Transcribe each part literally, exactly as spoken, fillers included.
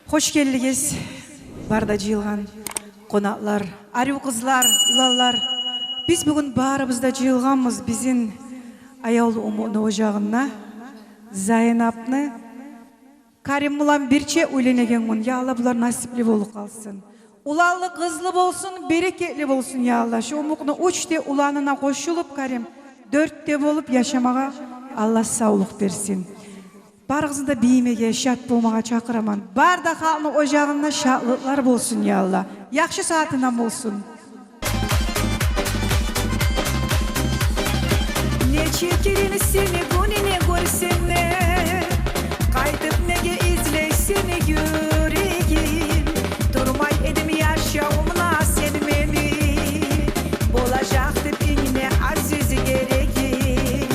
Хош гелдигиз, бары да жыйылгъан къонакълар, арив къызлар, уланлар. Биз бугюн барыбыз да жыйылгъанбыз бизин аявлу Умутну ожагъында. Зайнапны Карим булан бирче уьйленеген гюн. Я Аллагь, булар насипли болуп къалсын. Уланлы, къызлы болсун, берекетли болсун, я Аллагь. Шу Умутну уьч де уланына къошулуп, Карим, дёрт де болуп яшамагъа Аллагь савлукъ берсин. Барыгъызны да бийимеге, шат болмагъа чакъыраман. Бары да халкъны ожагъында шатлыкълар болсун, я Аллагь. Яхшы сагьатындан болсун. Нече керен сени гюнюне гёрсем де, къайтып неге излейсен, юрегим? Турмай эдим яшавумда сен мени, болажакъ деп инг де азиз герегим.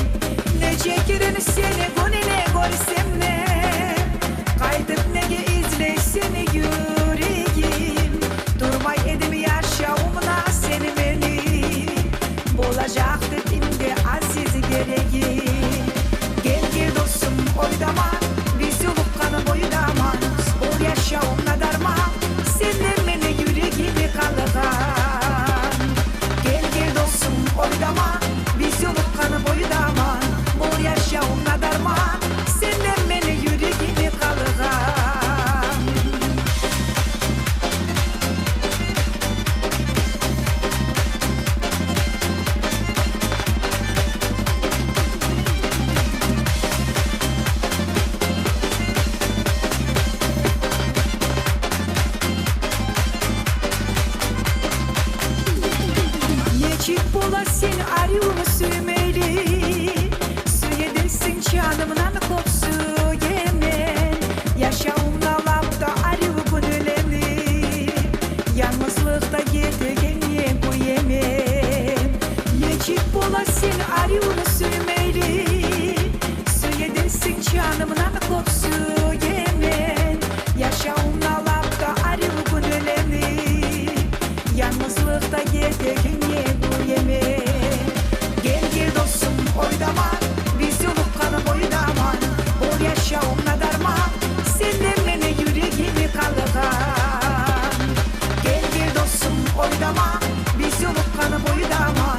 Нече керен сени гюнюне гёрсем де, къайтып неге излейсен, юрегим? Турмай эдим яшавумда сен мени, болажакъ деп инг де азиз герегим. Гелгил, досум, ойдама, биз ёлукъгъан бойдама, бол яшавумда дарман, сенден мени юрегиме къалгъан. Гелгил, досум, ойдама, биз ёлукъгъан бойдама, бол яшавумда дарман, сенден мени юрегиме къалгъан. Нечик бола сен аривню сюймейли? Сюе десенг, жанымдан кёп сюемен. Яшавумда лап да арив гюнлени янгызлыкъда гетегенге гюемен. Нечик бола сен аривню сюймейли? Сюе десенг, жанымдан кёп сюемен. Яшавумда лап да арив гюнлени янгызлыкъда гетегенге гюемен. Гелгил, досум, ойдама, биз ёлукъгъан бойдама, бол яшавумда дарман, сенден мени юрегиме къалгъан. Гелгил, досум, ойдама, биз ёлукъгъан бойдама,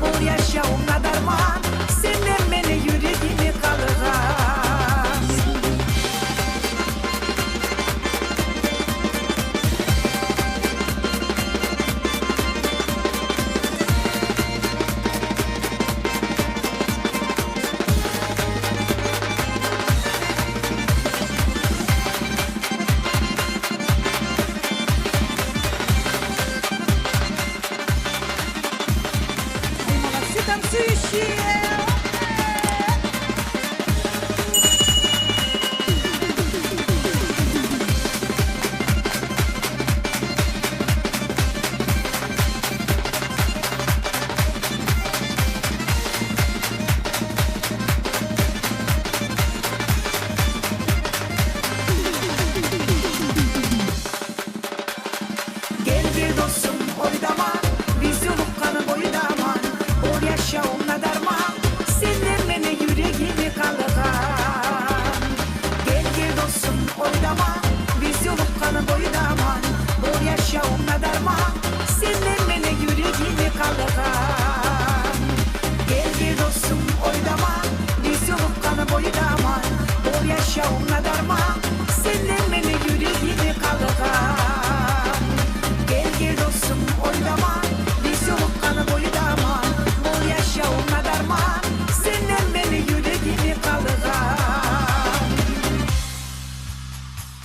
бол яшавумда дарман, сенден мени юрегиме къалгъан. Молодцы, танцующие! Гелгил, досум, ойдама, биз ёлукъгъан бойдама, бол яшавумда дарман, сенден мени юрегиме къалгъан. Гелгил, досум, ойдама, биз ёлукъгъан бойдама, бол яшавумда дарман, сенден мени юрегиме къалгъан. Гелгил, досум, ойдама, биз ёлукъгъан бойдама, бол яшавумда дарман,